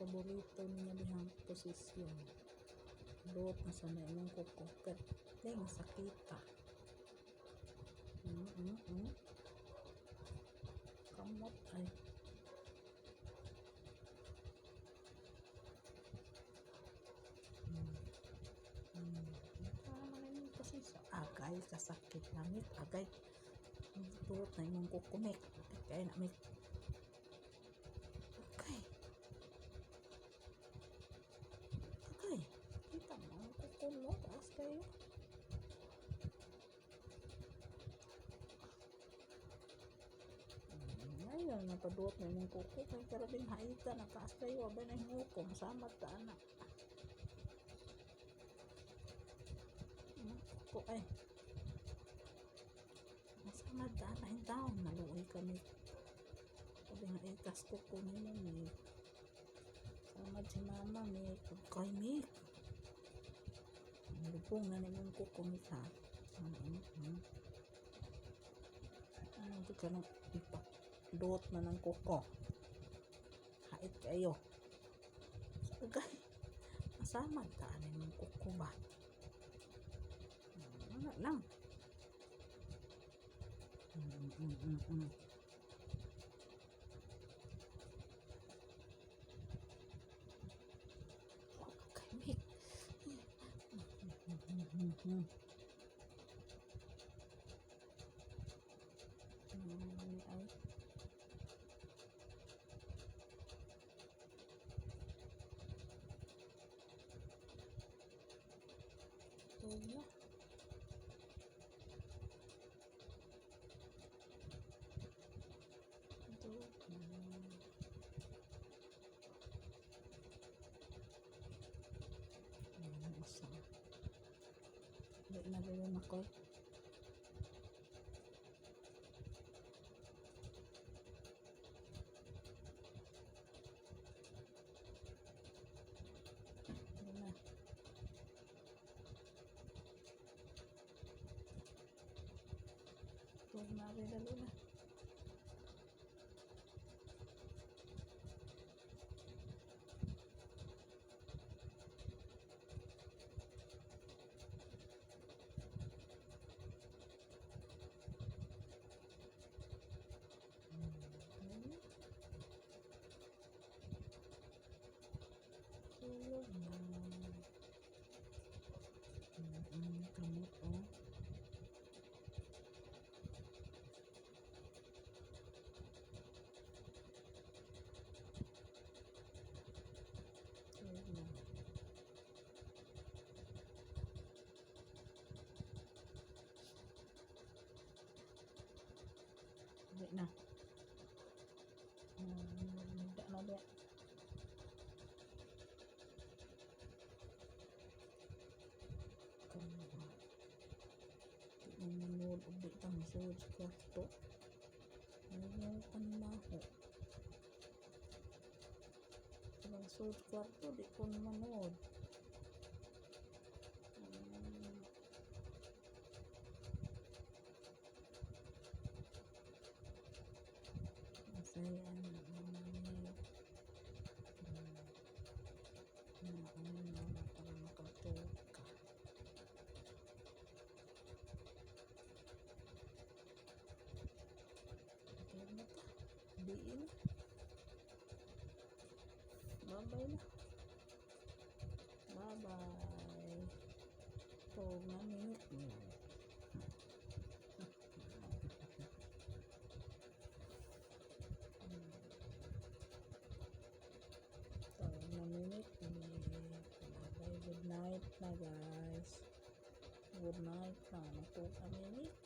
Paborito niya dihang posisyon. Duot na sa na imong kuko. Perting sakita. Kamot ay. Tama na yung posisyon. Agay, kasakit namit. Agay. Duot na imong kuko, Mek. Kaya na, Mek. Okay. Okay. Kita mo ang kuko mo. Taas kayo. Ngayon, napaduot na imong kuko. Kay karabing haita, nataas kayo. Abay na imong kuko. Masamad ta, anak. Imong kuko ay. Masamad ta, anak. Yung taon. Naluoy kami. Sabi nga, itas kuko nimo, Mik. Samad si mama, Mik. Kay Mik. Ang lubong na nimong kuko, Mik, ha? Ano, di ka nang ipaduot na ng kuko. Hait kayo. Sagay. Masamad ta, ano imong kuko ba? Ano lang. Okay, Mik. Ano ay? Tulog na. Tulog na. Ano isa? Hindi na rin ako. Hindi na. Tulog na rin, lalo na. Tulog na. Kamot, oh. Tulog na. Hindi na. Hindi na ba? Kamu. Di mo manood og di ta mosulod sa kwarto. Ano ka ni maho? Walang sulod sa kwarto, di ko na manood. Masaya na ang na ano para makatulog ka. Tulog na ta. Diin na. Bye-bye na. Bye-bye. Tulog na minute. Tulog na minute. Bye-bye. Good night na, guys. Good night na. Matulog na minute.